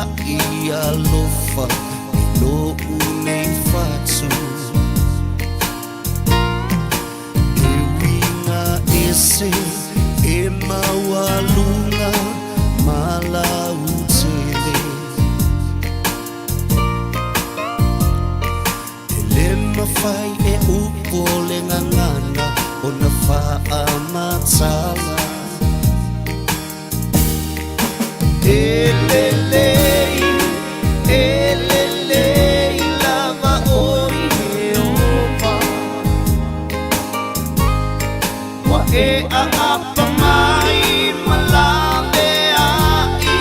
a'i alofa i lo'u nei fatu. E uiga ese e maualuga ma lautele. E le mafai e upu o le gagana ona faamatala. E lelei, e lelei lava ʻoe Ieova. Ua e ʻaʻapa mai ma laweaʻi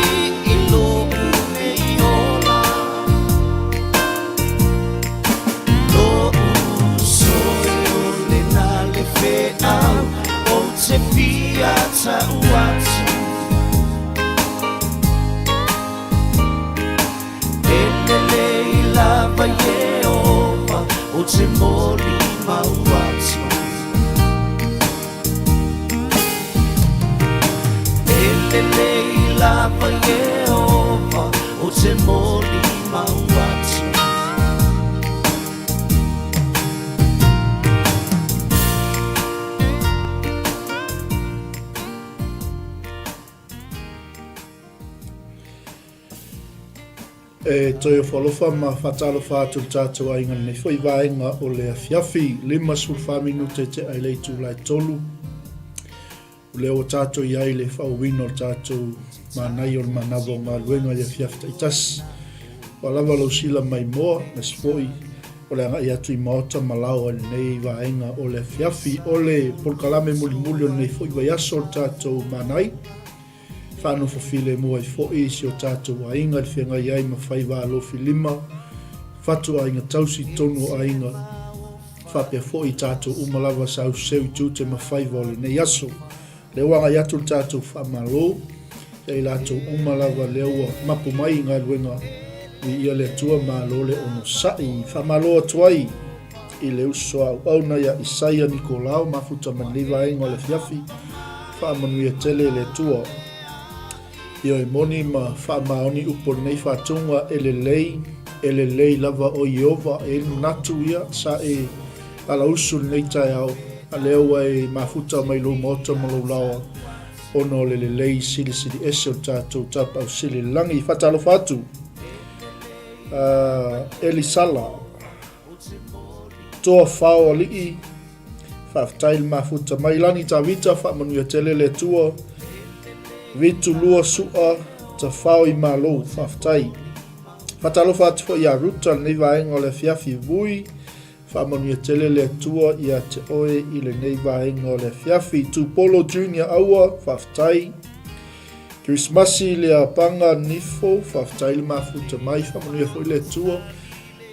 i loʻu nei ola. Loʻu soi ʻole na le feʻau ou te fia ta'u atu. E lelei lava Ieova ou te molimau atu. E lelei lava Ieova ou te molimau atu. E toe ofo alofa ma faatalofa atu i le tatou aiga i lenei foi vaega o le afiafi, 54 minute te ai le itula e 3. O lea ua tatou i ai i le faaauauina o le tatou manaia o le manava o galuega i afiafi taitasi. Ua lava lau sila maimoa, aemaise foi o le agai atu i maota ma laoa i lenei vaega o le afiafi. O le polokalame mulimuli o lenei foi vaiaso o le tatou manai. Faanofo filemu ai foi si o tatou aiga i le feagai ai ma faiva alofi lima, fatu aiga tausi i totonu o aiga, faapea foi i tatou uma lava sa useu i tiute ma faiva o lenei aso. Lea ua agai atu le tatou faamalo ia i latou uma lava lea ua mapu mai i galuega, viia le Atua, malo le onosai. Faamalo atu ai i le uso a auauna ia Isaia Nikolao mafuta mai lenei vaega o le afiafi, faamanuia tele e le Atua. Ioe moni ma faamaoni upu o lenei faatuga, e lelei, e lelei lava o Ieova. E i ai le manatu ia sa e alausu i lenei taeao, a lea ua e mafuta mai lou maota ma lou laoa, ona o le lelei silisili ese o le tatou Tapaau Sili i le Lagi. Faatalofa atu, uh, Elisala, Toa fao alii, faafetai le mafuta mai lani Tavita, faamanuia tele le Atua. Vitu lua sua, tafao i malo, faafetai. Faatalofa atu foi ia Ruta lenei vaega o le afiafi vui, faamanuia tele le Atua ia te oe i lenei vaega o le afiafi. Tupolo Junior Aua, faafetai. Kerisimasi le apaga Nifo, faafetai le mafuta mai, faamanuia foi le Atua.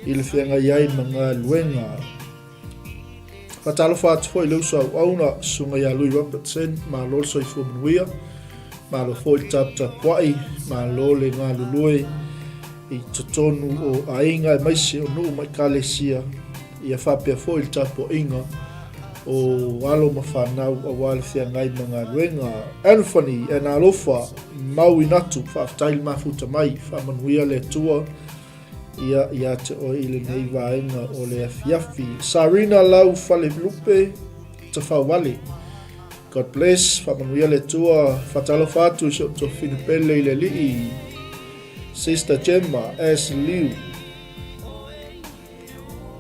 i le feagai ai ma galuega. Faatalofa atu foi i le uso auauna, Susuga ia Louis Robertson, malo le soifua manuia, malo foi le taputapuai, malo le galulue i totonu o aiga aemaise o nuu ma ekalesia, ia faapea foi le tapuaiga o alo ma fanau aua le feagai ma galuega. Anthony and Alofa Mauinatu, faafetai le mafuta mai, faamanuia le Atua. Ia, ia te oe i lenei vaega o le afiafi. Sarina Lau Falelupe, Tafauale. God bless, faamanuia le Atua. Faatalofa atu i si ou tuafafine pele i le Alii. Sister Gemma S. Liu.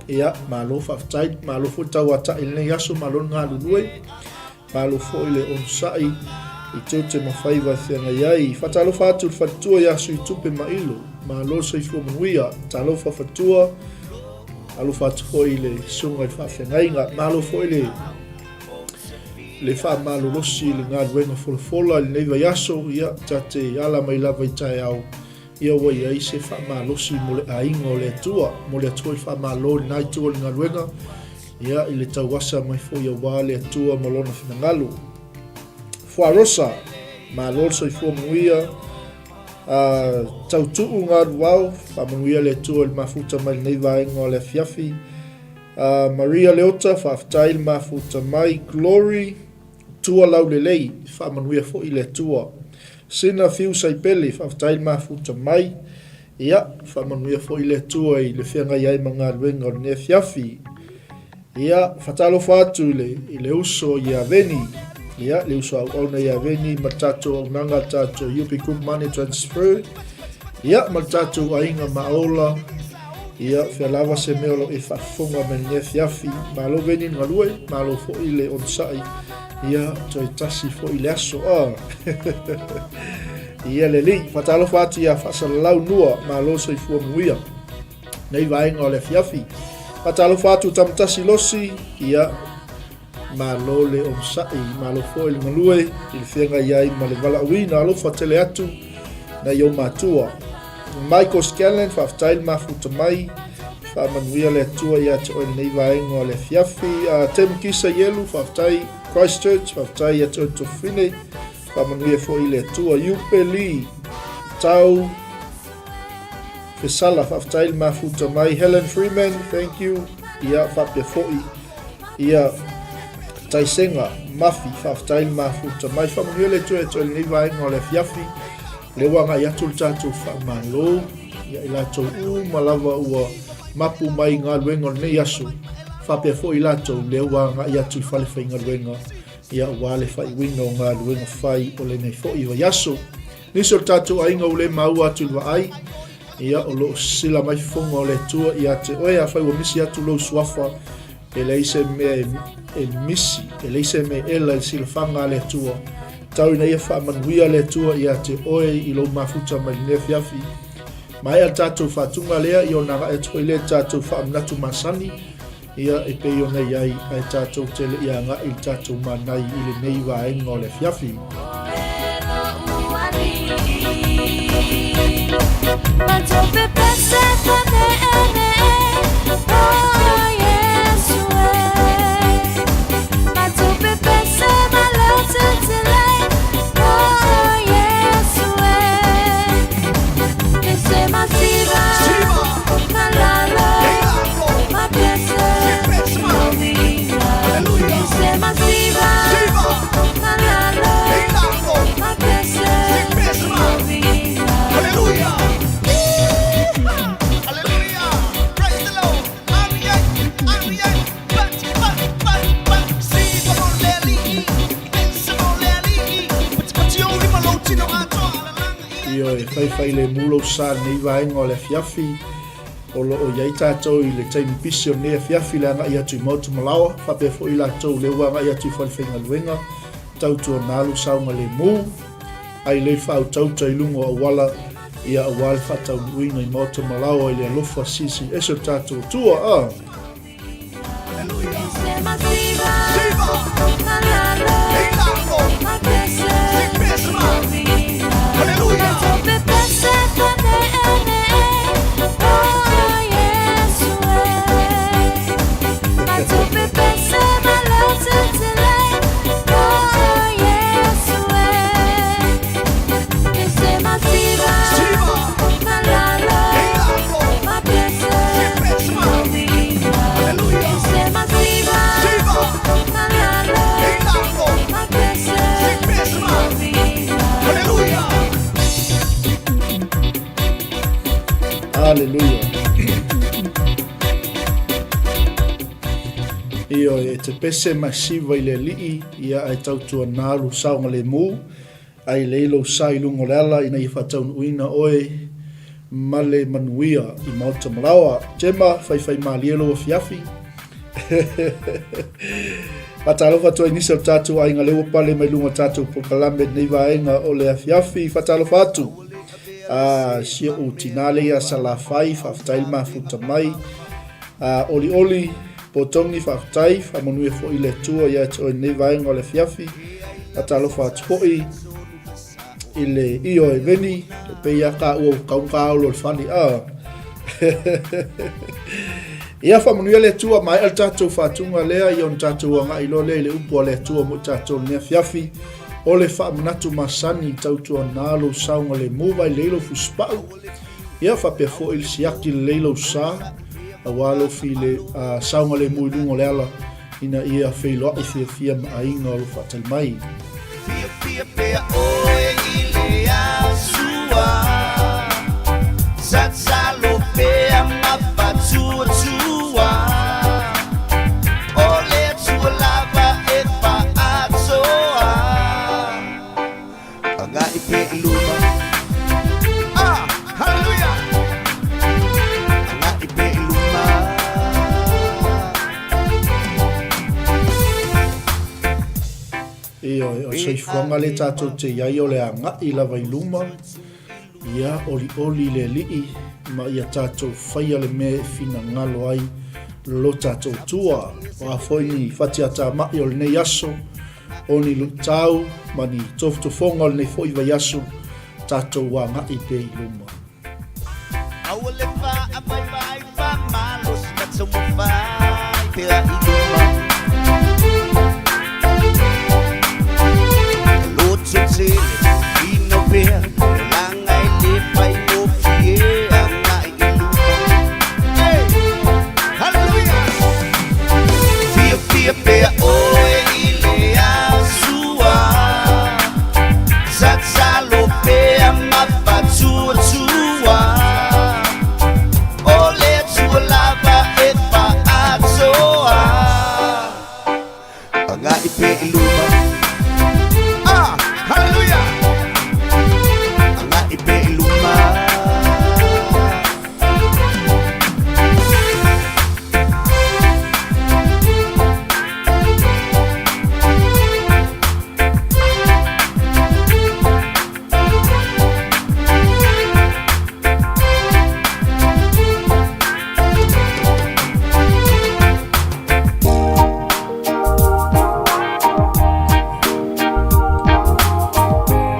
Ia, malo faafetai, malo foi le tauata'i i lenei aso, malo le galulue. Malo foi le onosai i tiute ma faiva e feagai ai. Faatalofa atu i le faletua ia Suitupe Mailo. Malo le soifua manuia. Talofa fatua. Alofa atu foi i le susuga i le faafeagaiga. Malo foi le le faamalolosi i le galuega folafola i lenei vaiaso. Ia, ta te ala mai lava i taeao Ia ua i ai se faamalosi mo le aiga o le Atua. Momoli atu foi le faamalo i lena itu o le galuega, ia, i le tauasa mai foi aua le Atua ma Lona finagalo. Fuarosa, malo le soifua manuia. Uh, tautuu galuao, faamanuia le Atua i le mafuta mai lenei vaega o le afiafi. Uh, Maria Leota, faafetai le mafuta mai. Glory, Tua Laulelei, faamanuia foi le Atua. Sina Fiu Saipele, faafetai le mafuta mai. Ia, faamanuia foi le Atua i le feagai ai ma galuega o lenei afiafi. Ia, faatalofa atu i le, i le uso ia Veni. Ia, le uso auauna ia Veni ma le tatou auaunaga, le tatou UP Group Money Transfer. Ia, ma le tatou aiga Maola. Ia, fea lava se mea o lo o e faafofoga mai lenei afiafi. Malo Veni le galue, malo foi le onosai. Ia, toe tasi foi le aso. Ah. Ia le alii, faatalofa atu ia Faasalalau Nua, malo soifua manuia. Nei vaega o le afiafi. Faatalofa atu Tamatasi Losi, ia malo le onosai, malo foi le galue i le feagai ai ma le valaauina, alofa tele atu nai ou matua. Michael Scanlon, faafetai le mafuta mai, faamanuia le Atua ia te oe lenei vaega o le afiafi. Tim Kisa Ielu, faafetai. Christchurch, faafetai ia te oe Tofine, faamanuia foi le Atua. Yupe Lee, Tau Fesala, faafetai le mafuta mai. Helen Freeman, thank you. Ia, faapea foi. Ia, Taisenga, Mafi, faafetai le mafuta mai. Faamanuia le Atua ia te oe lenei vaega o le afiafi. Lea ua agai atu le tatou faamalo ia i latou uma lava ua mapu mai i galuega o lenei aso, faapea foi i latou lea ua agai atu i fale faigaluega ia aua le faaiuina o galuega fai o lenei foi vaiaso. Nisi o le tatou aiga ua le maua atu i le vaai, ia o lo o sila mai fofoga o le Atua ia te oe, afai ua misi atu lou suafa, e leai se mea e misi, e leai se mea e ela i le silafaga a le Atua. Tau ina ia faamanuia le Atua ia te oe i lou mafuta mai lenei afiafi. Maea le tatou faatuga lea, ia ona agai atu foi lea i le tatou faamanatu masani, ia e pei ona i ai, ae tatou te le i agai i le tatou manai i lenei vaega o le afiafi. Ioe, faifai lemu lou sa i lenei vaega o le afiafi. O lo o i ai tatou i le taimi pisi o lenei afiafi le agai atu i Maota Malaoa, faapea foi i latou lea ua agai atu i falefaigaluega, tautuana saogalemu, ai lei faautauta i luga o auala, ia aua le faataunuuina i Maota Malaoa i le alofa silisili ese o le tatou Atua. Ah. Haleluia. Ioe, e te pese ma siva i le alii, ia ae tautuana alu saogalemu. Ai lei lou sa i luga o le ala ina ia faataunuuina oe ma le manuia i Maota Malaoa. Gemma, faifaimalie lou afiafi. Faatalofa atu ai nisi o le tatou aiga lea ua pale mai luga o tatou polokalame lenei vaega o le afiafi. Faatalofa atu. Ah, si ou tinā lea ia Salafai, faafetai le mafuta mai. Ah, olioli, Potogi, faafetai, faamanuia foi le Atua ia te oe lenei vaega o le afiafi. Faatalofa atu foi i le io e Veni, e pei a ka ua kaunga aulo le fale. Ah. Ia faamanuia le Atua, maea le tatou faatuga lea, ia ona tatou agai loa lea i le upu a le Atua mo i tatou lenei afiafi. O le faamanatu masani tautuana lou saogalemu vai lelei lou fusipau. Ia faapea foi le siaki lelei lou sa aua lou file saogalemu i luga o le ala ina ia feiloai fiafia ma aiga o lo o faatali mai. Fiafia pea oe i le soifuaga lea tatou te i ai o le agai lava i luma, ia olioli le Alii ma ia tatou faia le mea e finagalo ai lo tatou Atua. O a foi ni fatiatamai o lenei aso, o ni luitau ma ni tofotofoga o lenei foi vaiaso, tatou agai pea i luma. Aua le faavaivai faamalosi ka taumafai pea i luma. Loto tele finau pea olaga e le faigofie agai i luma. Hey! Hallelujah! Fiafia pea oe i le Atua. Tatalo pea ma faatuatua. O le Atua lava e faaatoa. Agai pea i luma. Ah, hallelujah! Agai pea i luma.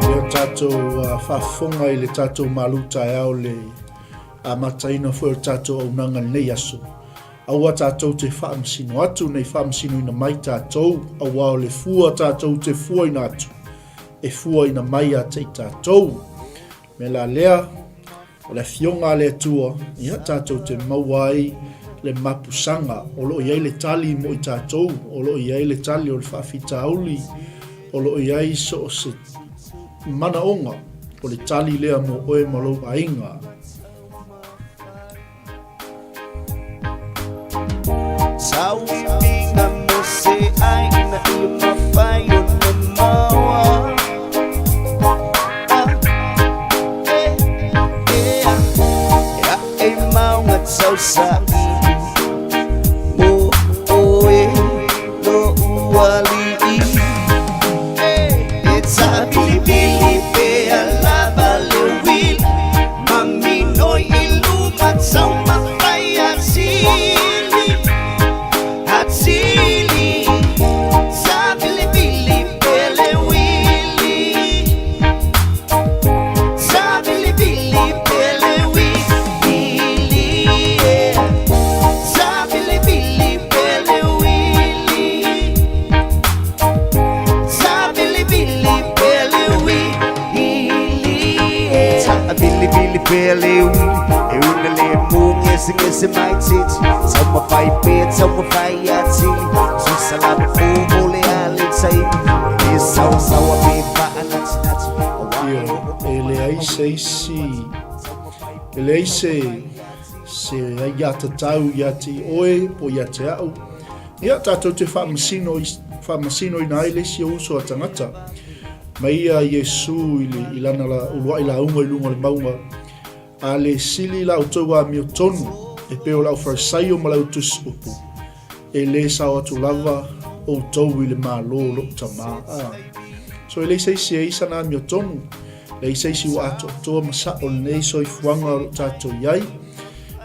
Lea tatou faafofoga i le tatou malu taeao le amataina foi o le tatou auaunaga i lenei aso. Aua tatou te faamasino atu nei faamasinoina mai tatou, auā o le fua tatou te fuaina atu, e fuaina mai ia te i tatou. Me la lea, o le afioga a le Atua, ia tatou te maua ai le mapusaga, o lo o i ai le tali mo i tatou, o lo o i ai le tali o le faafitauli, o lo o i ai so o se manaoga, o le tali lea mo oe ma lou aiga. Ioe, e leai se isi, e leai se, se aiatatau ia te oe po ia te au. Ia, tatou te faamasino, faamasinoina ai le isi o uso a tagata. Mai ia Iesu i, le, i lana la, uluai lauga i luga o le mauga, a le sili la outou amiotonu, e pei o le aufarisaio ma le autusi upu, e lē sao atu lava outou i le Malo o lou Tama. A. So e leai se isi e i sana amiotonu, leai se isi ua atoatoa ma sa'o lenei soifuaga o lo o tatou i ai.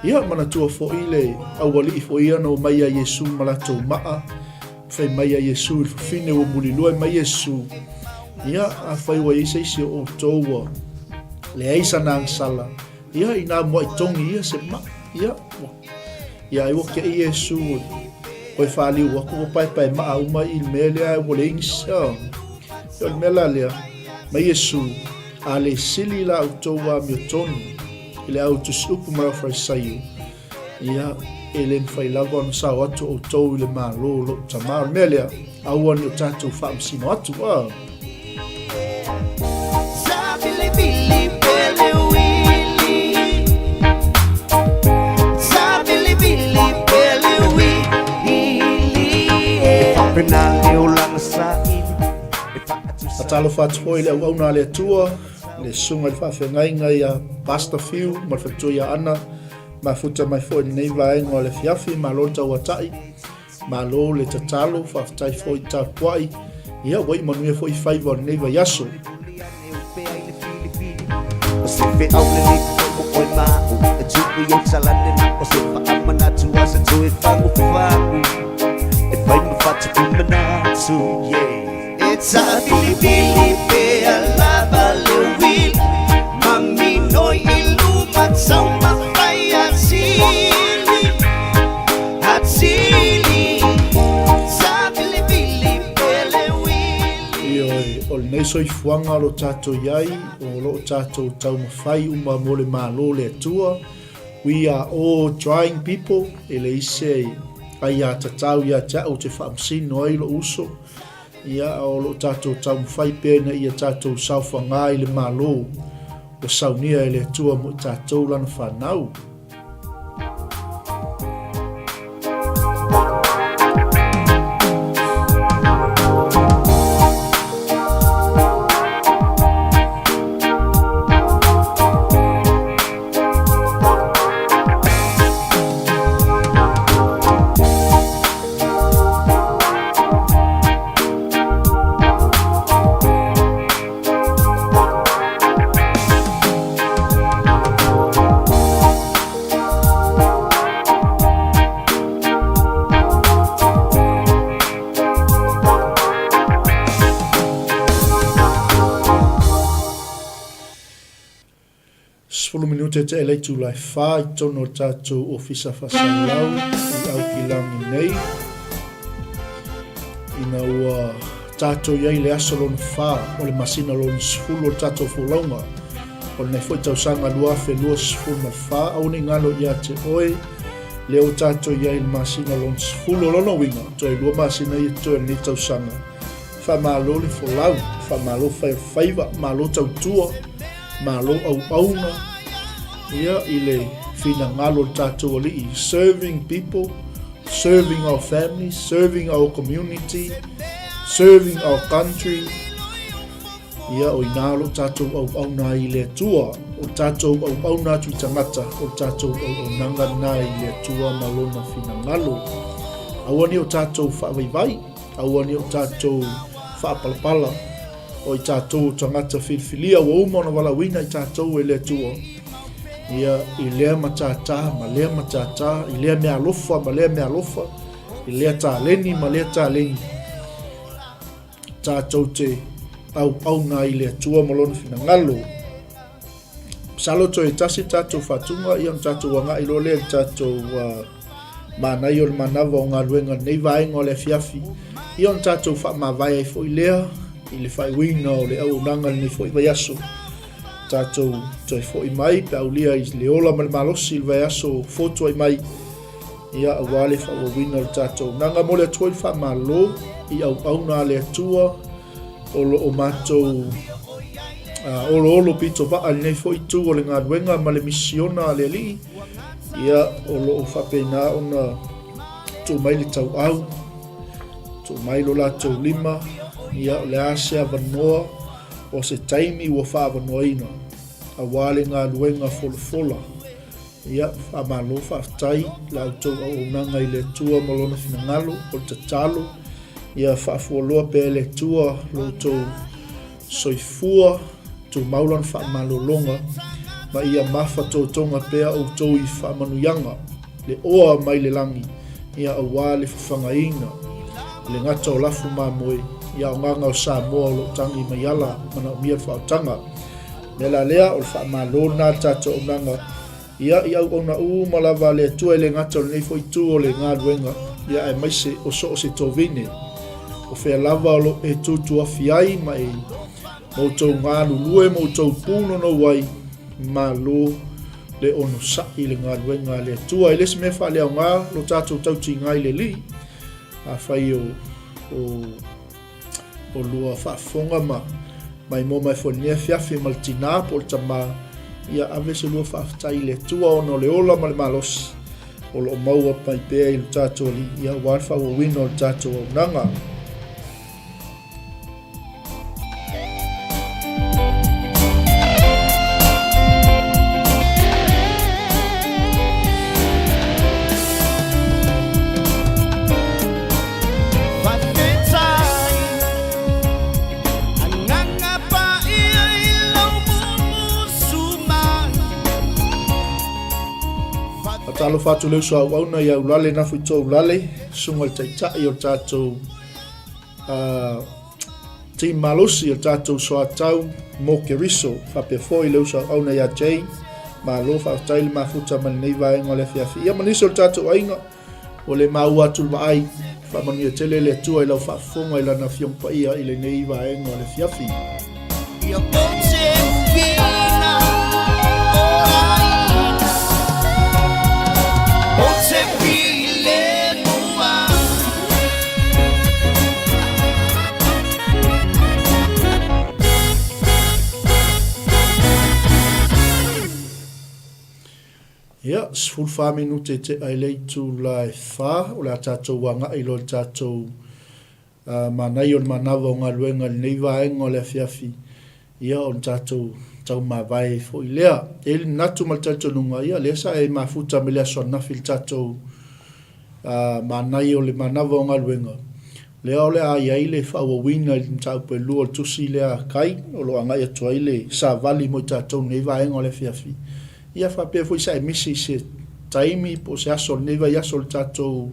Ia, manatua foi le aualii foi ia na omai ia Iesu ma latou maa, fai mai ia Iesu i le fafine ua mulilua mai Iesu, ia, afai ua i ai se isi o outou ua leai sana agasala, Ia, inā muaʻi togi ia se maʻi. Ia, ua, ia ai ua keʻi Iesū koe whāliu aku ua paepae maʻa uma i le mea lea ua leai nisi. Oh. Ia, o le mea la lea, mai Iesū, a le sili la outou amiotonu i le au tusiupu ma le Aufarisaio, ia, e le mafai lava ona sao atu outou i le Malo o lou Tama. O le mea lea, aua ne i o tatou faamasino atu. Oh. Faatalofa atu foi i le auauna a le Atua, le susuga i le faafeagaiga ia Pastor Fiu ma le faletua ia Ana, mafuta mai foi i lenei vaega o le afiafi, malo le tauatai. Malo le tatalo, faafetai foi tapuai. Ia, ua iu manuia foi faiva o lenei vaiaso. Ioe, o lenei soifuaga o lo o tatou i ai, o lo o tatou taumafai uma mo le Malo o le Atua. We are all trying people, e leai se aiatatau ia te au ou te faamasino ai lou uso. Ia, o lo o tatou taumafai pea ina ia tatou saofaga i le Malo ua saunia e le Atua mo i tatou lana fanau. 10 minute te elei tū lai whā i tonu o tātou ofisa whasalau i Aukilangi nei. Ina ua tātou i ai le aso lona whā o le masina lona 10 o le tātou folauga. O lenei foi tausaga 2024, aua ne i galo ia te oe, lea ua tātou i ai i le masina lona 10 o lona uiga, toe 2 masina ia totoe o lenei tausaga. Faamalo le folau, faamalo fai o le faiva, malo tautua, malo auauna, ia i le finagalo o le tātou Alii, serving people, serving our families, serving our community, serving our country. Ia, o inā o lo tātou auauna ai i le Atua, o tātou auauna atu i tangata, o tātou auaunaga nā i le Atua ma lona finagalo. Aua ne i o tātou faavaivai, aua ne i o tātou faapalapala, o i tātou o tangata whiliwhilia, ua uma ona valaauina i tātou e le Atua. Ia, i lea matātā, ma lea matātā, i lea mea alofa, ma lea mea alofa, i lea tāleni, ma lea tāleni. Tātou te auauna i le Atua ma lona finagalo. Masalo toe tasi tātou whātunga ia ona tātou agai loa lea i le tātou manaia o le manava o galuega lenei vaega o le afiafi ia ona tātou faamavae ai foi lea i le faaiuina o le auaunaga lenei foi vaiaso. Tātou toe foi mai pe aulia i le ola ma le malosi i le vaiaso fotuai mai. Ia, aua le faaauauina o le tatou auaunaga. Momoli atu ai le faamalo i auauna a le Atua o lo o matou oloolo pito vaa i lenei foi itu o le galuega ma le misiona a le Alii. Ia, o lo o faapena ona tuu mai le tauau, tuu mai lo latou lima, ia, o le a se avanoa o se taimi ua faaavanoaina aua le galuega folafola. Ia, faamalo, faafetai la outou auaunaga i le Atua ma Lona finagalo, o le tatalo, ia faafualoa pea e le Atua lo outou soifua, tumau Lana faamalologa, ma ia mafatotoga pea outou i faamanuiaga, le oa mai le lagi, ia aua le fafagaina i le gata o lafu mamoe, ia o gaga o Samoa o lo o tagi mai ala, manaomia le faaotaga. Mea la lea, o le faamalo lena le tatou auaunaga, ia, i auauna uma lava a le Atua e le gata o lenei foi itu o le galuega, ia, aemaise o so o se tovine, o fea lava o lo o e tutuafi ai ma e ma outou galulue ma outou pūnonou ai, malo le onosai i le galuega a le Atua. E le se mea faaleaoga lo tatou tautiga i le Alii, afai o, o o lua faafofoga ma maimoa mai foi lenei afiafi ma le tinā po o le tamā, ia ave se lua faafetai i le Atua ona o le ola ma le malosi o lo o maua mai pea i lo tatou Alii, ia aua le faaauauina o le tatou auaunaga. Talofa atu le uso auauna i Aulale nafu i Toulale, susuga i le taitai o le tatou uh, team malosi o le tatou soatau mo Keriso, faapea foi le uso auauna ia Jay. Malo faafetai le mafuta mai lenei vaega o le afiafi. Ia ma nisi o le tatou aiga, ua le maua atu le vaai. Faamanuia tele le Atua i lau faafofoga i Lana Afioga Paia i lenei vaega o le afiafi. Ia, 14 minute tea i le itula e fa, o le a tatou agai loa i le tatou uh, manaia o le manava o galuega i lenei vaega o le afiafi, ia ona tatou taumavae ai foi lea. E i ai le manatu ma le talitonuga, ia lea sa e mafuta mai le aso ananafi i le tatou uh, manaia o le manava o galuega, lea o le a i ai le faaauauina i le mataupu e lua o le tusi lea a Kai, o lo o agai atu ai le savali mo i tatou i lenei vaega o le afiafi. Ia faapea foi sa e misi i se taimi po o se aso o lenei vaiaso o le tatou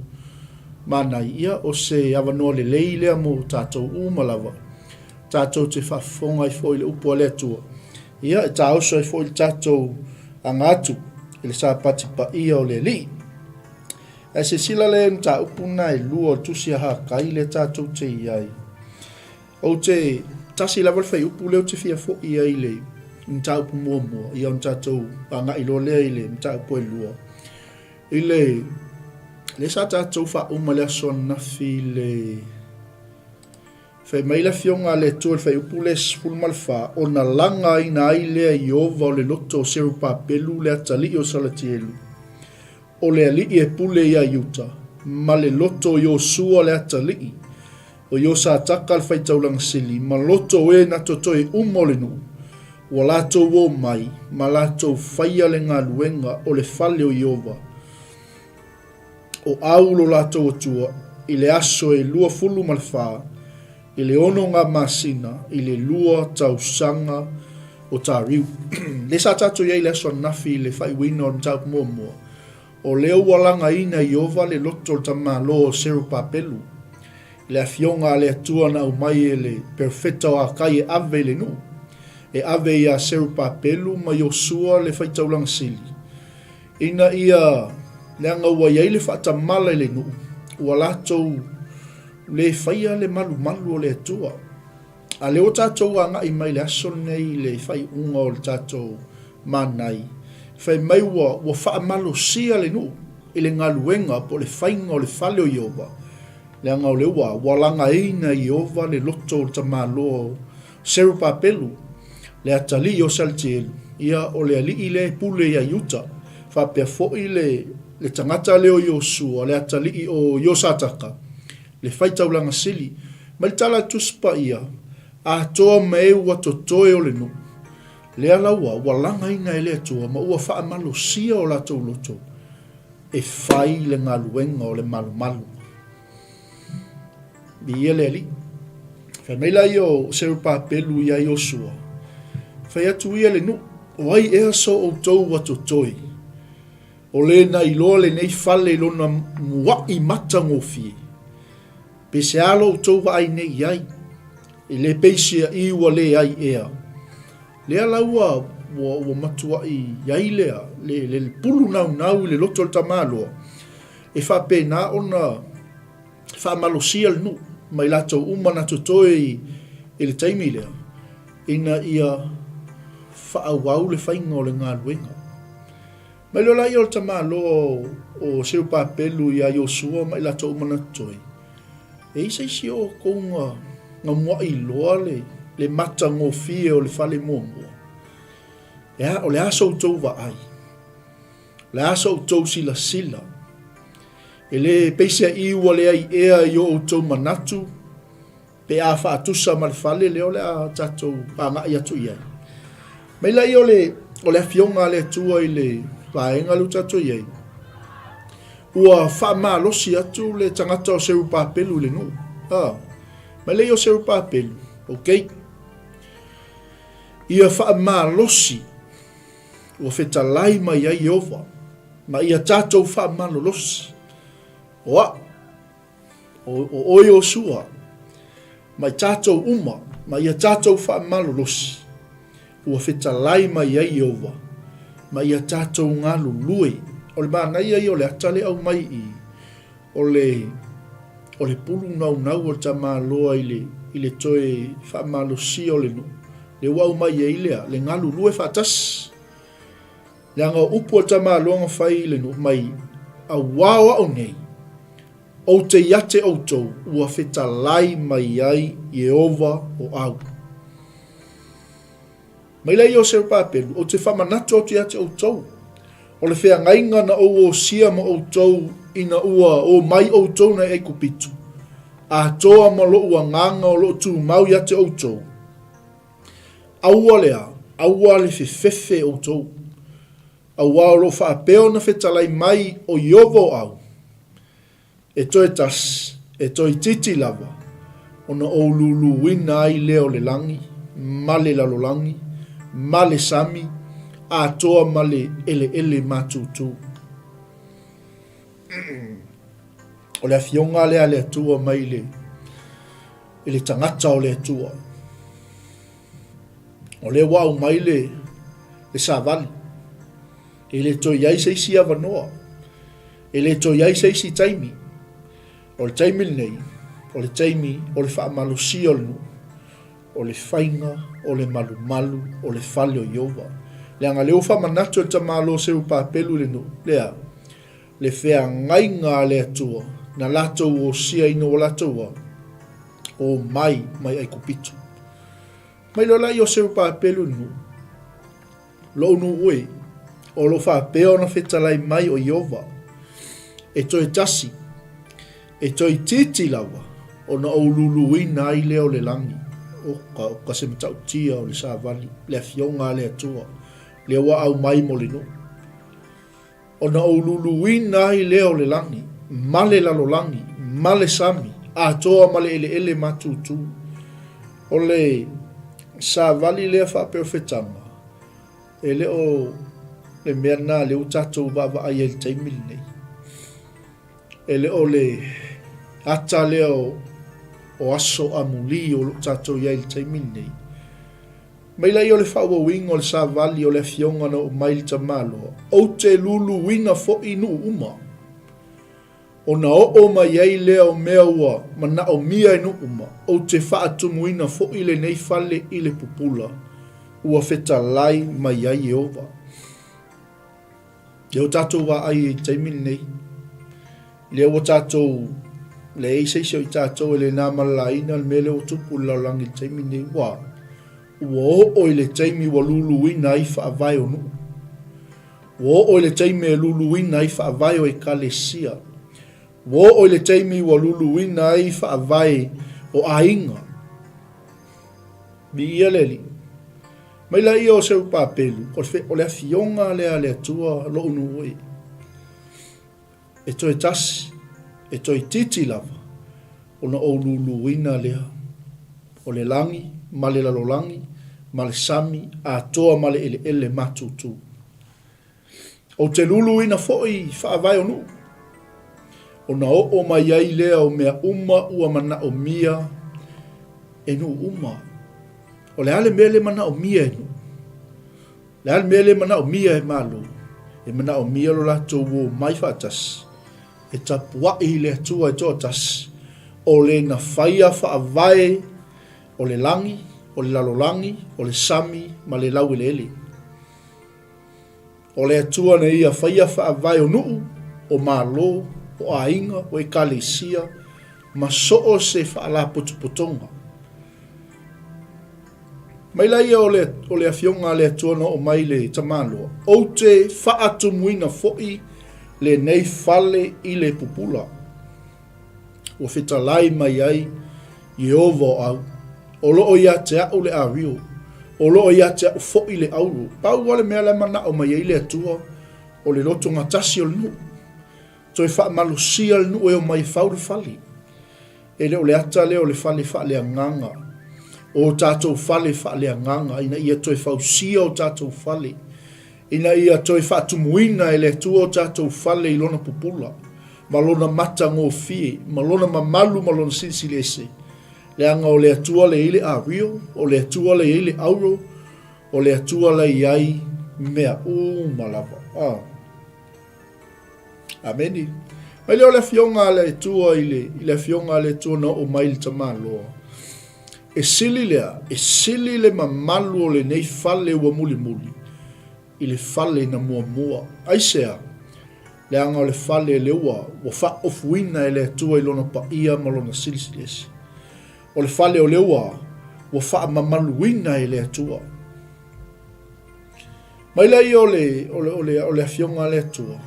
Manai, ia o se avanoa lelei lea mo tatou uma lava, tatou te faafofoga ai foi i le upu a le Atua. Ia e taoso ai foi le tatou aga atu i le Sapati paia o le Alii. Ae silasila lea i mataupu na e lua o le tusi a Hakai lea tatou te i ai. Ou te tasi lava le fuaiupu lea ou te fia foi ai i le mataupu muamua, ia ona tatou agai loa lea i le mataupu e lua. I le lea sa tatou faauma le aso ananafi i le fai mai le afioga a le Atua i le fuaiupu lea 14, ona lagaina ai lea Ieova o le loto o Serupapelu le atalii o Salatielu, o le alii e pule iā Iuta, ma le loto o Iosua le atalii o Iosataka le faitaulaga sili, ma loto o e na totoe uma o le nuu, ua latou o mai ma latou faia le galuega o le fale o Ieova, o au lo latou Atua, i le aso e 24 i le 6 masina i le lua tausaga o Tariu. Lea sa tatou i ai i le aso ananafi i le faaiuina o le mataupu muamua, o lea ua lagaina e Ieova le loto o le tamāloa o Serupapelu, i le afioga a le Atua na aumai e le perofeta o Akai e ave i le nuu, e ave iā Serupapelu ma Iosua le faitaulaga sili, ina ia leaga ua i ai le faatamala i le nuu, ua latou le faia le malumalu o le Atua. A lea ua tatou agai mai i le aso lenei i le faaiuga o le tatou Manai, fai mai ua, ua faamalosia le nuu i le galuega po o le faiga o le fale o Ieova, leaga o lea ua, ua lagaina e Ieova le loto o le tamaloa o Serupapelu, le atalii o Saltielu, ia o le alii lea e pule ia Iuta, faapea foi le, le tagata lea o Iosua, le atalii o Iosataka, le faitaulaga sili, mai le tala a le Tusi Paia, atoa ma e ua totoe o le nuu, lea la ua, ua lagaina e le Atua ma ua faamalosia o latou loto e fai le galuega o le malumalu. Viia le Alii. Fai mai laia o Serupapelu ia Iosua, Fai atu ia le nuu, o ai ea so outou ua totoe? O le na iloa lenei fale i lona muaʻi matagofie. Pe se a lo outou vaai nei i ai, e le peisiaʻi ua leai ea. Lea la ua, ua, ua matuaʻi i ai lea, le, le, le pulu naunau i le loto o le tamaloa, e faapena ona faamalosia le nuu ma i latou uma na totoe i, i le taimi lea, ina ia faaauau le faiga o le galuega. Mai loa laia o le tamaloa o Seupapelu iā Iosua ma i latou uma na totoe, e i ai se isi o outou na, na muaʻi loa le, le matagofie o le fale muamua? E a, o le a so outou vaai? O le a so outou silasila? E le peiseai ua leai ea i o outou manatu Pe a faatusa ma le fale lea o le a tatou agai atu i ai. Mai laia o le, o le afioga a le Atua i le vaega lea ua tatou i ai, ua faamalosi atu le tagata o Serupapelu i le nuu. Ah, mai laia o Serupapelu, okay. Ia faamalosi ua fetalai mai ai Ieova. ma ia tatou faamalolosi. O a'u, o, o oe Iosua, ma i tatou uma, ma ia tatou faamalolosi, ua fetalai mai ai Ieova, ma ia tatou galulue. O le manaia ia o le ata lea e aumai i i, o le, o le pulu naunau o le tamaloa i le, i le toe faamalosia o le nuu, lea ua aumai ai lea, le galulue faatasi. Leaga o upu a le tamaloa na fai i le nuu mai, Auā o a'u nei, ou te iate ʻoutou ua fetalai mai ai Ieova o au. Mai lea Iosefa Papelu, ou te faamanatu atu ia te ʻoutou, o le feagaiga na ou osia ma ʻoutou ina ua o mai ʻoutou nai ʻAikupito, atoa ma loʻu agaga o loʻo tumau ia te ʻoutou. Aua lea, aua le fefefe ʻoutou, auā o loʻo faapea ona fetalai mai ʻo Ieova o au, E toe tasi, e toeitiiti lava, ona ou luluina ai lea o le lagi, ma le lalolagi, ma le sami, atoa ma le eleele matutu. O le afioga lea a le Atua mai le, i le tagata o le Atua. O lea ua aumai le, le savali. E le toe i ai se isi avanoa. E le toe i ai se isi taimi. O le taimi lenei, o le taimi o le faamalosia o le nuu, o le faiga o le malumalu o le fale o Ieova. Leaga o lea ua faamanatu e le tamaloa Serupapelu i le nuu, lea, le feagaiga a le Atua na latou osia ina ua latou a, omai mai Aikupito. Mai loa la i o Serupapelu i le nuu, Lou nuu e, o lo o faapea ona fetalai mai o Ieova, e toe tasi, e toeitiiti lava, ona ou luluina ai lea o le lagi, oka, oka se matautia o le savali, le afioga a le Atua, lea ua aumai mo le nuu. Ona ou luluina ai lea o le lagi, ma le lalolagi, ma le sami, atoa ma le eleele matutu. O le savali lea faapea o fetaga, e le o le mea lena lea ua tatou vaavaai ai i le taimi lenei. E le o le ata lea o aso amuli o lo o tatou i ai i le taimi lenei. Mai laia o le faaauauina o le savali o le afioga na oo mai le tamaloa, ou te luluina foi nuu uma. Ona oo mai ai lea o mea ua manaomia e nuu uma, ou te faatumuina foi lenei fale i le pupula ua fetalai mai ai Ieova. Lea ua tatou vaai i le taimi lenei, lea ua tatou leai se isi o i tatou e le na malalaina le mea lea ua tupu i le lalolagi i le taimi lenei, ua ua oo i le taimi ua luluina ai faavae o nuu. Ua oo i le taimi e luluina ai faavae o ekalesia. Ua oo i le taimi ua luluina ai faavae o aiga. Viia le Alii. Mai laia o Serupapelu, o le afioga lea a le Atua lou nuu e. E toe tasi, e toeitiiti lava, ona ou luluina lea o le lagi ma le lalolagi ma le sami atoa ma le eleele matutu. Ou te luluina foi i faavae o nuu, ona oo mai ai lea o mea uma ua manaomia e nuu uma. O le a le mea le manaomia e nuu? O le a le mea le manaomia e Malo? E manaomia lo latou omai faatasi e tapuai i le Atua e toatasi, o le na faia faavae o le lagi, o le lalolagi, o le sami ma le laueleele. O le Atua na ia faia faavae o nuu, o Malo, o aiga, o ekalesia, ma so o se faalapotopotoga. Mai laia o le, o le afioga a le Atua na oo mai le tamaloa, ou te faatumuina foi lenei fale i le pupula. Ua fetalai mai ai Ieova o au, o loo ia te a'u le ario, o loo ia te a'u foʻi le auro. Pau lava le mea la e manao mai ai le Atua, o le lotogatasi o le nuu. Toe faamalosia le nuu e omai e fau le fale. E le o le ata lea o le fale faaleagaga, o tatou fale faaleagaga, ina ia toe fausia o tatou fale. Ina ia toe faatumuina e le Atua o tatou fale i Lona pupula, ma Lona matagofie, ma Lona mamalu ma Lona silisili ese, leaga o le Atua lea e i ai le ario, o le Atua lea e i ai le auro, o le Atua la e i ai mea uma lava. Ah. Ameni. Mai lea o le afioga a le Atua i le, i le afioga a le Atua na oo mai i le tamaloa. E sili lea, e sili le mamalu o lenei fale ua mulimuli i le fale na muamua. Aisea? Leaga o le fale lea ua, ua faaofuina e le Atua i lona paia ma lona silisili ese. O le fale o lea ua, ua faamamaluina e le Atua. Mai lea o le, o le, o le, o le afioga a le Atua,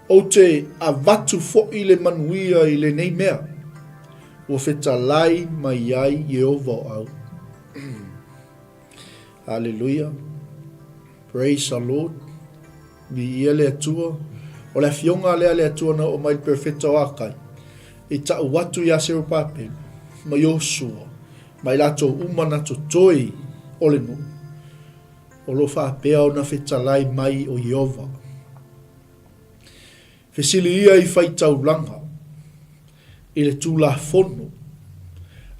ou te avatu foi le manuia i lenei mea, ua fetalai mai ai Ieova o au. Haleluia. Praise the Lord. Viia le Atua. O le afioga lea a le Atua na oo mai le perofeta o Akai, i tau atu iā Serubabelu ma Iosua ma i latou uma na totoe o le nuu, o lo o faapea ona fetalai mai o Ieova. Fesili ia i faitaulaga i le Tulafono,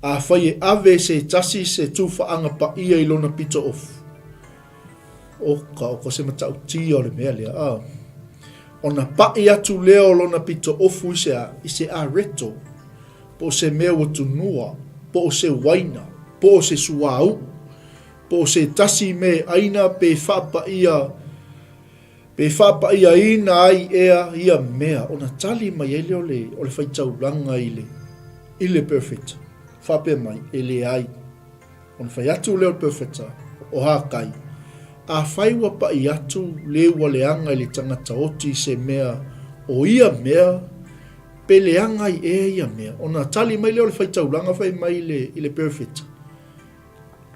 afai e ave e se tasi se tufaaga paia i lona pito ofu, oka, oka se matautia o le mea lea, a, ona paʻi atu lea o lona pito ofu i se a, i se areto, po o se mea ua tunua, po o se uaina, po o se suauu, po o se tasi me ʻaina pe faapaia, pe faapaiaina ai ea ia mea, ona tali mai ai lea o le, o le faitaulaga i le, i le perofeta, faapea mai, e leai. Ona fai atu lea o le perofeta, o Hakai, Afai ua paʻi atu le ua leaga i le tagata oti i se mea o ia mea, pe leaga ai ea ia mea? Ona tali mai lea o le faitaulaga fai mai i le, i le perofeta,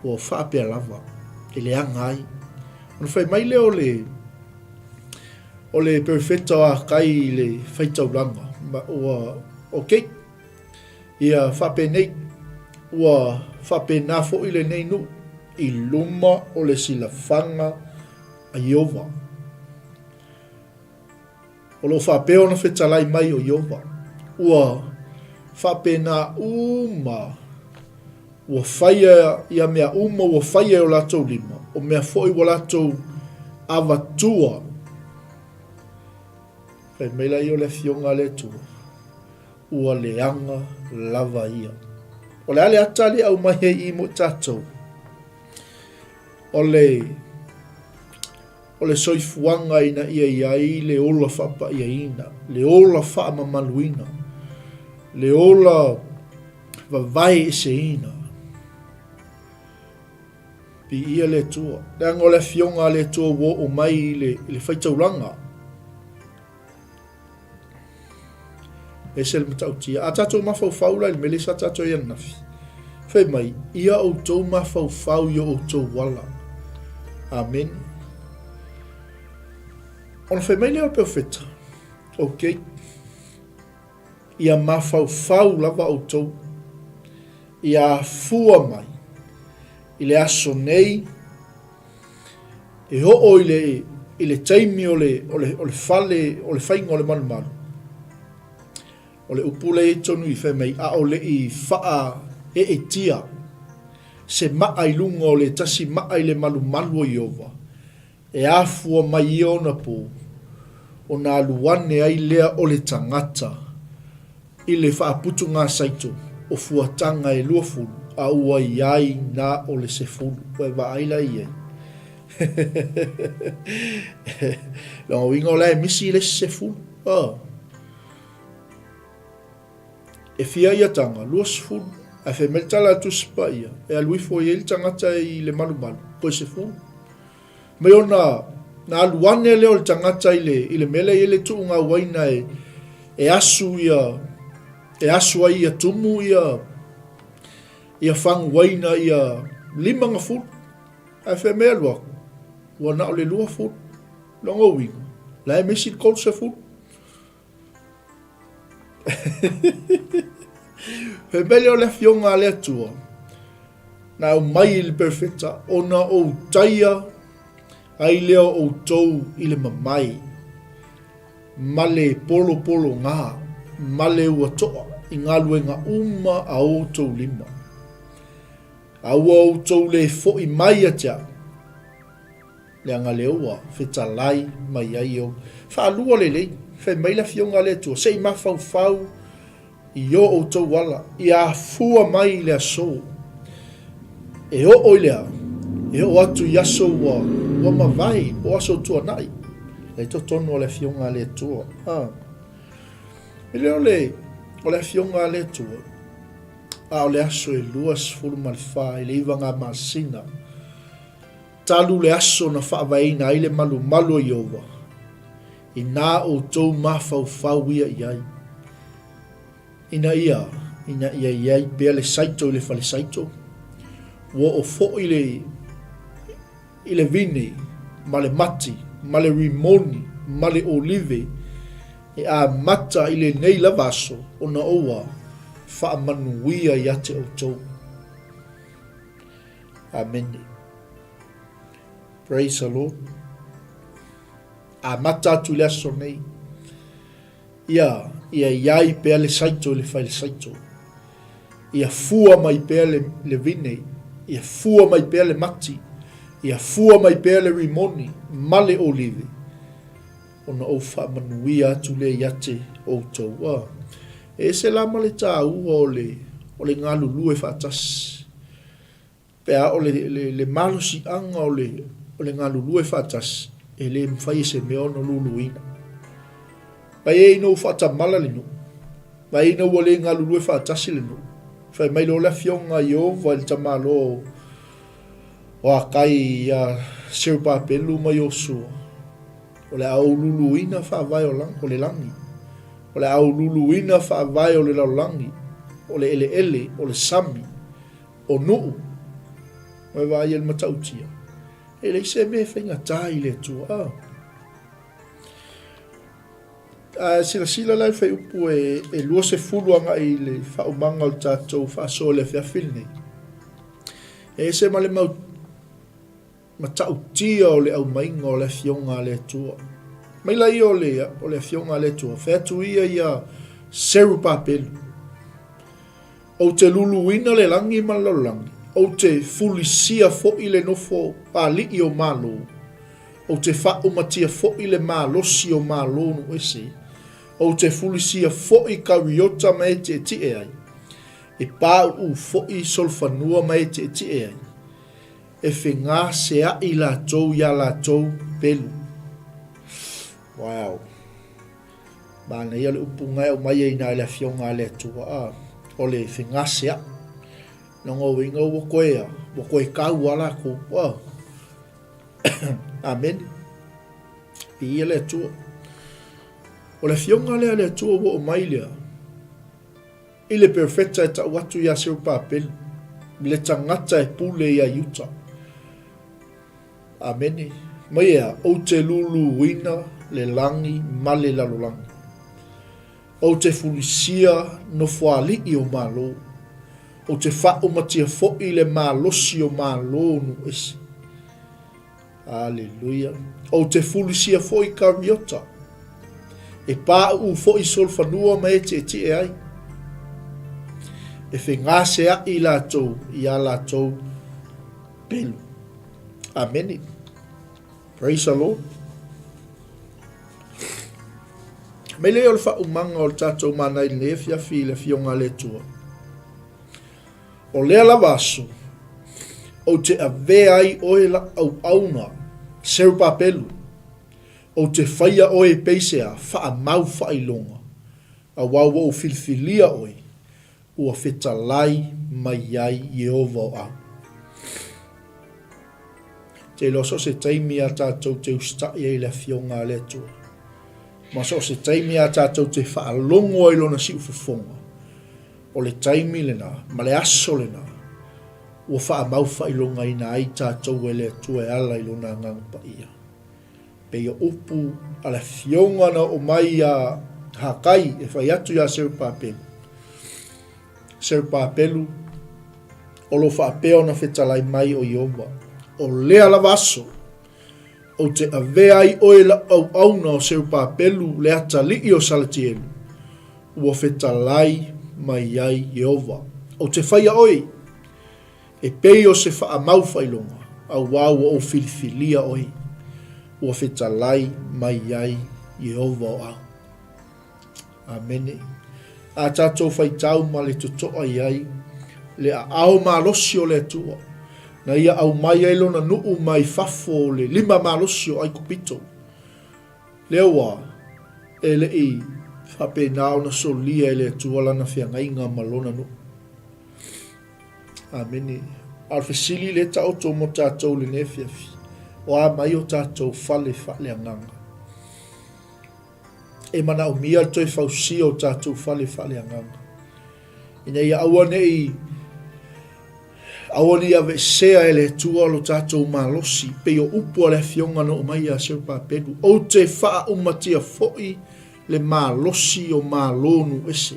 Ua faapea lava, e leaga ai. Ona fai mai lea o le, o le perofeta o Akai i le faitaulaga, ma ua, okay, ia faapenei, ua faapena foi lenei nuu i luma o le silafaga a Ieova. O lo o faapea ona fetalai mai o Ieova, ua faapena uma, ua faia ia mea uma ua faia e o latou lima, o mea foi ua latou avatua. Fai mai laia o le Afioga a le Atua, ua leaga lava ia. O le a le ata lea e aumai ai i mo i tatou? O le O le soifuaga ina ia i ai le ola faapaiaina, le ola faamamaluina, le ola vavae eseina. Viia le Atua. Leaga o le Afioga a le Atua ua oo mai i le, i le faitaulaga. Ese le matautia. A tatou mafaufau la i le mea lea sa tatou i ananafi. Fai mai, ia outou mafaufau i o outou ala. Amene. Ona fai mai lea o le perofeta, ok, ia mafaufau lava outou, ia afua mai i le aso nei, E oo i le, i le taimi o le, o le, o le fale, o le faiga o le malumalu, o le upu lea i tonu i fai mai, ʻaʻole i faʻaeʻetia se maʻa i luga o le tasi maʻa i le malumalu o Ieova, e afua mai ia ona pō, ona alu ane ai lea o le tagata i le faaputugasaito o fuataga e 20, a ua i ai na o le sefulu. Ua e vaai la i ai? Lona uiga o la e misi le isi sefulu. Oh. E fia ia taga? 20. Ae fai mai le tala a le Tusi Paia, e alu ifo i ai le tagata i le malumalu, toe sefulu. Mai ona na alu ane lea o le tagata i le, i le mea lea e i ai le tuuga uaina e, e asu ia, e asu ai ia tumu ia, ia fagu uaina ia 50. Ae fai mai alu aku, ua na o le 20. Lona uiga, la e misi le 30. Fai mai lea o le Afioga a le Atua, na aumai i le perofeta, ona ou taia Ai lea o outou i le mamae, ma le polopologā, ma le ua toa i galuega uma a outou lima. A ua outou le foʻi mai ia te a'u, leaga lea ua fetalai mai ai Ieova. Faalua lelei, fai mai le Afioga a le Atua, se i mafaufau i o outou ala, ia afua mai i le aso. E oo i le a? E oo atu i aso ua, ua mavae, po o aso tuanai. E totonu o le Afioga a le Atua. Ah. E le o le, o le Afioga a le Atua, a o le aso e 24 i le 9 masina, talu le aso na faavaeina ai le malumalu o Ieova, inā outou mafaufau ia i ai, ina ia, ina ia i ai pea le saito i le fale saito, ua oo foi le, i le vine, ma le mati, ma le rimoni, ma le olive, e amata i lenei lava aso, ona ua faamanuia ia te outou. Amene. Praise the Lord. Amata atu i le aso nei. Ia, ia iai pea le saito i le fale saito. Ia fua mai pea le, le vine. Ia fua mai pea le mati. Ia fua mai pea le rimoni ma le olive. Ona ou faamanuia atu lea ia te outou. Ah, e ese la ma le tāua o le, o le galulue faatasi. Pe a o le, le, le malosiaga o le, o le galulue faatasi, e le mafai e se mea ona luluina. Mai e ina ua faatamala le nuu, mai ina ua le galulue faatasi le nuu, fai mai loa le afioga a Ieova i le tamaloa o Akai iā Serubabelu ma Iosua, O le a ou luluina faavae o, o le lagi, o le a ou luluina faavae o le lalolagi, o le eleele, o le sami, O nuu, ua e vaai ai le matautia, e leai se mea e faigata i le Atua. A. A silasila la i fuaiupu e, e 20 agai i le faaumaga o le tatou faasoa i le afiafi lenei. E ese ma le mau matautia o le aumaiga o le Afioga a le Atua. Mai la ia o le, o le Afioga a le Atua, fai atu ia ia Serubabelu. Ou te luluina le lagi ma le lalolagi, ou te fulisia foi le nofo alii o Malo, ou te faaumatia foi le malosi o Malo nuu ese, ou te fulisia foi kariota ma e tietie ai, e pāuʻu foi solofanua ma e tietie ai, e fegaseaʻi latou iā latou pelu. Wow. Manaia le upu na e aumai ai ina i le Afioga a le Atua, a, o le fegaseaʻi. Lona uiga ua koe a, ua koe kau a lakou. Wow. Amene. Viia le Atua. O le Afioga lea a le Atua ua oo mai lea, i le perofeta e tau atu iā Serubabelu, le tagata e pule iā Iuta. Amene. Mai ea, ou te luluina le lagi ma le lalolagi. Ou te fulisia nofoalii o Malo. Ou te faaumatia foi le malosi o Malo nuu ese. Aleluia. Ou te fulisia foi kariota. E pāuu foi solofanua ma e tietie ai. E fegaseaʻi latou i a latou pelu. Amene. Praise the Lord. Mai lea o le faaumaga o le tatou mana i lenei afiafi i le Afioga a le Atua. O lea lava aso, ou te avea ai oe la auauna, Serubabelu, ou te faia oe e peisea faamau faailoga, auā ua ou filifilia oe, ua fetalai mai ai Ieova o au. Te iloa so o se taimi a tatou te usitaʻi ai i le Afioga a le Atua, ma so o se taimi a tatou te faalogo ai i Lona siufofoga, O le taimi lena, ma le aso lena, ua faamau faailogaina ai tatou e le Atua e ala i Lona Agaga Paia. Pei o upu a le Afioga na oo mai iā Hakai e fai atu iā Serubabelu, Serubabelu, o lo o faapea ona fetalai mai o Ieova, o lea lava aso, Ou te avea ai oe lau auauna o Serubabelu le atalii o Salatielu, ua fetalai mai ai Ieova. Ou te faia oe e pei o se faamau faailoga, auā ua ou filifilia oe, ua fetalai mai ai Ieova o au. Amene. A tatou faitau ma le totoa i ai le aao malosi o le Atua, na ia aumai ai lona nuu mai fafo o le lima malosi o Aikupito. Lea ua e le i faapena ona solia e le Atua lana feagaiga ma lona nuu. Amene. A o le fesili lea e taoto mo tatou i lenei afiafi, o a mai o tatou fale faaleagaga? E manaomia le toe fausia o tatou fale faaleagaga, ina ia aua ne i aua ne i aveesea e le Atua lo tatou malosi, pei o upu a le Afioga na oo mai ia Serubabelu, Ou te faaumatia foi le malosi o malo nuu ese.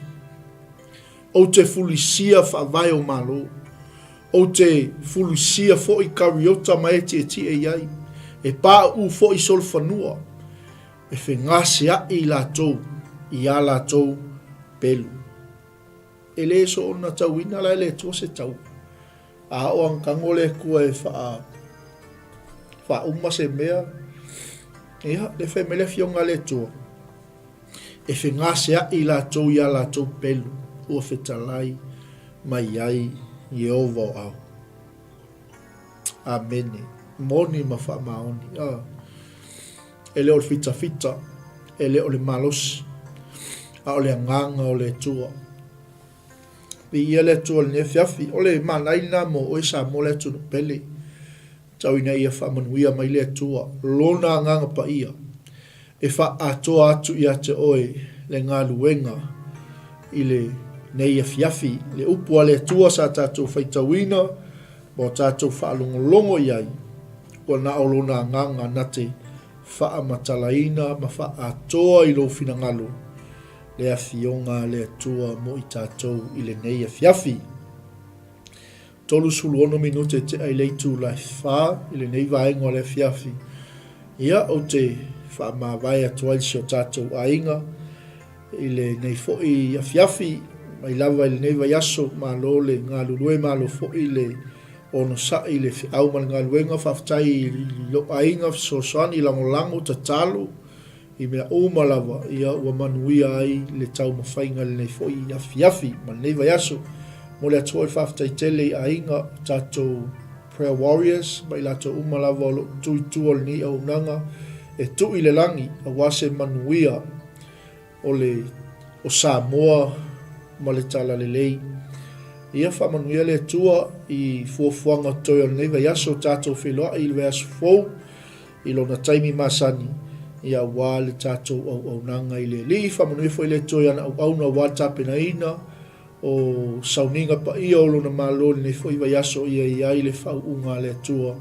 Ou te fulisia faavae o malo. Ou te fulisia foi kariota ma e tietie i ai, e pauu foi solofanua. E fegaseaʻi latou i a latou pelu. E le soona tauina la e le Atua se taua. A o agatago le Atua e faa faauma se mea, ia, le fai mai le Afioga a le Atua, e fegaseaʻi latou i a latou pelu, ua fetalai mai ai Ieova o au. Amene. Moni ma faamaoni. Ah. E le o le fitafita, e le o le malosi, a o le agaga o le Atua. Viia le Atua i lenei afiafi. O le manai lena mo oe Samoa le atunuu pele. Tau ina ia faamanuia mai le Atua, Lona agaga paia, e faaatoa atu ia te oe le galuega i lenei afiafi. Le upu a le Atua sa tatou faitauina ma o tatou faalogologo i ai, ua na o Lona agaga na te faamatalaina ma faaatoa i lou finagalo le Afioga a le Atua mo i tatou i lenei afiafi. 36 minute tea i le itula e fa i lenei vaega o le afiafi. Ia, ou te faamavae atu ai i si o tatou aiga i lenei foi afiafi, mai lava i lenei vaiaso, malo le galulue, malo foi le onosai i le feau ma le galuega. Faafetai i lou aiga fesoasoani, lagolago, tatalo i mea uma lava, ia ua manuia ai le taumafaiga i lenei foi afiafi ma lenei vaiaso. Momoli atu foi le faafetai tele i aiga o tatou Prayer Warriors ma i latou uma lava o lo o tu i tua o lenei auaunaga e tuu i le lagi aua se manuia o le o Samoa ma le Talalelei. Ia faamanuia le Atua i fuafuaga toe o lenei vaiaso, tatou feiloai i le vaiaso fou i lona taimi masani, ia aua le tatou auaunaga i le Alii. Faamanuia foi le Atua i ana auauna aua le tapenaina o sauniga paia o Lona Malo i lenei foi vaiaso ia i ai le faauuga a le Atua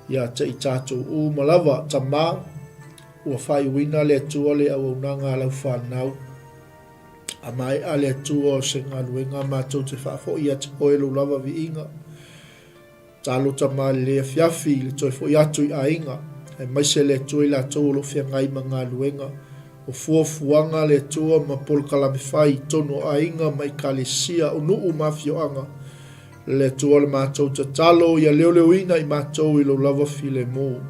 ia te i tatou uma lava. Tama, ua faaiuina le Atua le auaunaga a lau fanau. A maea le Atua o se galuega matou te faafoi ia te Oe lou lava viiga. Talo tama lelei afiafi i le toe foi atu i aiga, aemaise le Atua i latou o lo o feagai ma galuega o fuafuaga a le Atua ma polokalame fai i totonu o aiga ma ekalesia, o nuu ma afioaga. Le Atua le matou tatalo ia leoleoina i matou i lou lava filemu.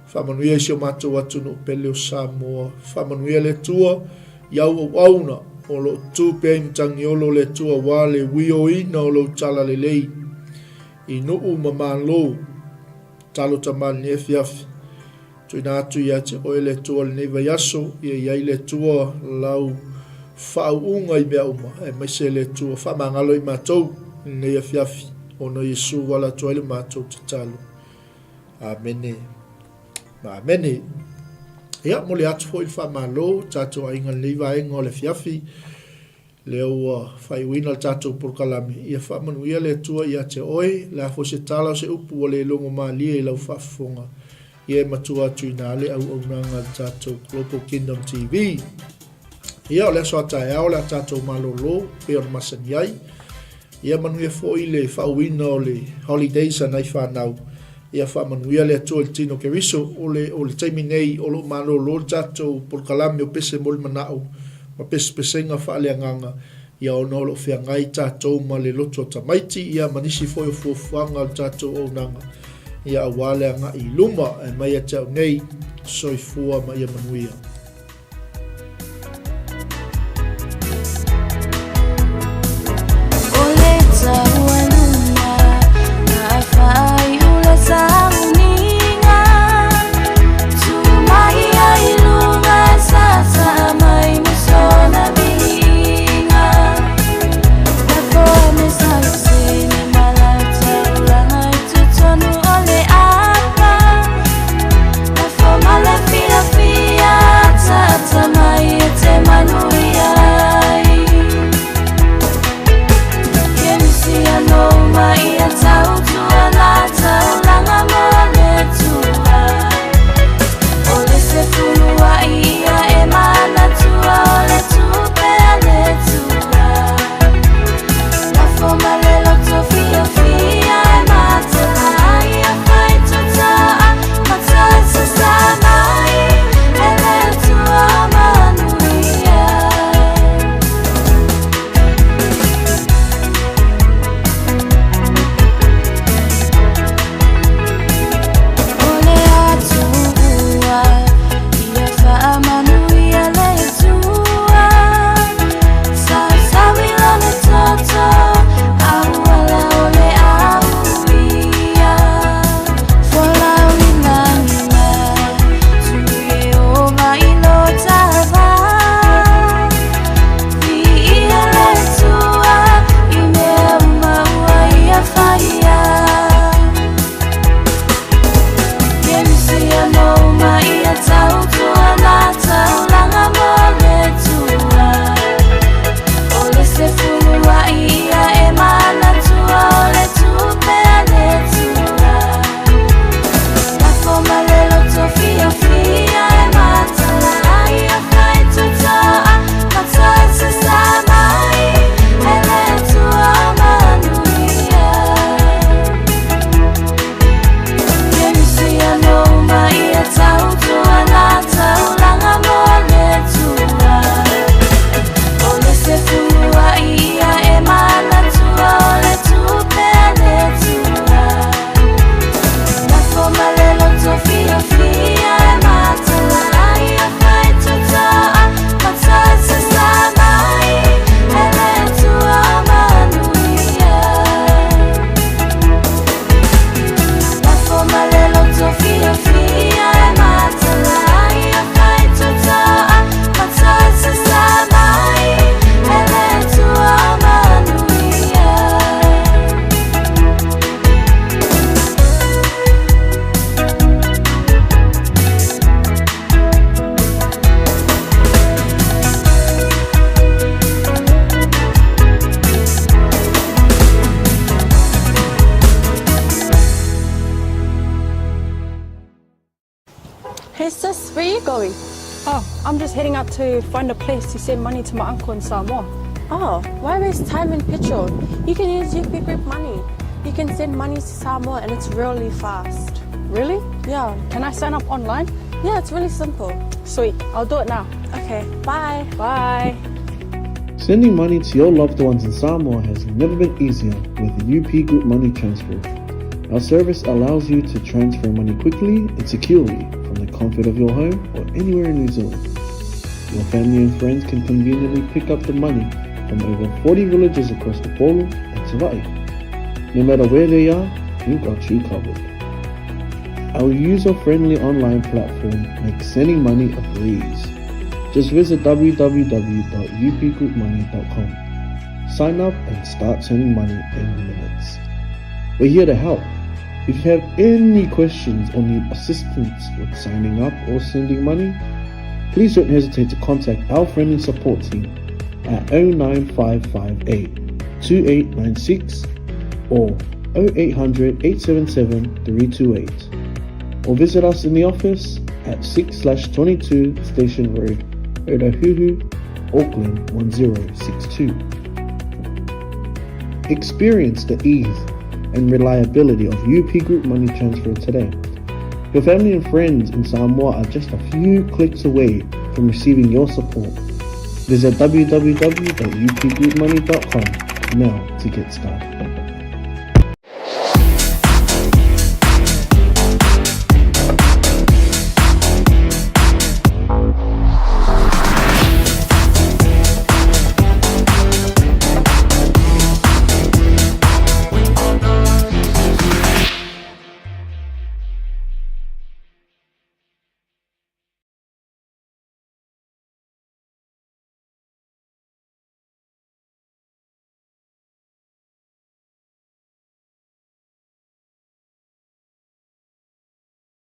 Faamanuia i si o matou atunuu pele o Samoa. Faamanuia le Atua i au auauna o lo o tu pea i Matagiolo le Atua aua le uioina o lou talalelei i nuu ma malo. Talo tama lenei afiafi. Tuuina atu ia te oe le Atua lenei vaiaso, ia i ai le Atua lau faauuga i mea uma, aemaise le Atua faamagalo i matou i lenei afiafi, ona o Iesu ua ala atu ai le matou tatalo. Amene ma amene. Ia, momoli atu foi le faamalo tatou aiga i lenei vaega o le afiafi. Lea ua faaiuina le tatou polokalame, ia faamanuia le Atua ia te oe, le a foi se tala o se upu ua le logo malie i lau faafofoga, ia e matua atu i ina le auaunaga a le tatou Global Kingdom TV. Ia, o le aso a taeao o le a tatou malolo pei ona masani ai. Ia manuia foi le faauuina o le holidays a nai fanau. Ia faamanuia le Atua i le tino Keriso. O le, o le taimi nei o lo o malolo le tatou polokalame o Pese mo le Manao ma Pesepesega Faaleagaga, ia ona o lo o feagai tatou ma le loto tamaiti, ia ma nisi foi o fuafuaga o le tatou auaunaga, ia aua le agai i luma. Ae mai ia te au nei, soifua ma ia manuia. Hey sis, where you going? Oh, I'm just heading out to find a place to send money to my uncle in Samoa. Oh, why waste time and petrol? You can use UP Group Money. You can send money to Samoa and it's really fast. Really? Yeah. Can I sign up online? Yeah, it's really simple. Sweet, I'll do it now. Okay, bye. Bye. Sending money to your loved ones in Samoa has never been easier with UP Group Money Transfer. Our service allows you to transfer money quickly and securely from the comfort of your home or anywhere in New Zealand. Your family and friends can conveniently pick up the money from over 40 villages across Upolu and Savai'i. No matter where they are, we've got you covered. Our user-friendly online platform makes sending money a breeze. Just visit www.upgroupmoney.com. Sign up and start sending money in minutes. We're here to help. If you have any questions or need assistance with signing up or sending money, please don't hesitate to contact our friendly support team at 09558 2896 or 0800 877 328 or visit us in the office at 6 22 Station Road, Otahuhu, Auckland 1062. Experience the ease and reliability of UP Group Money Transfer today. Your family and friends in Samoa are just a few clicks away from receiving your support. Visit www.upgroupmoney.com now to get started.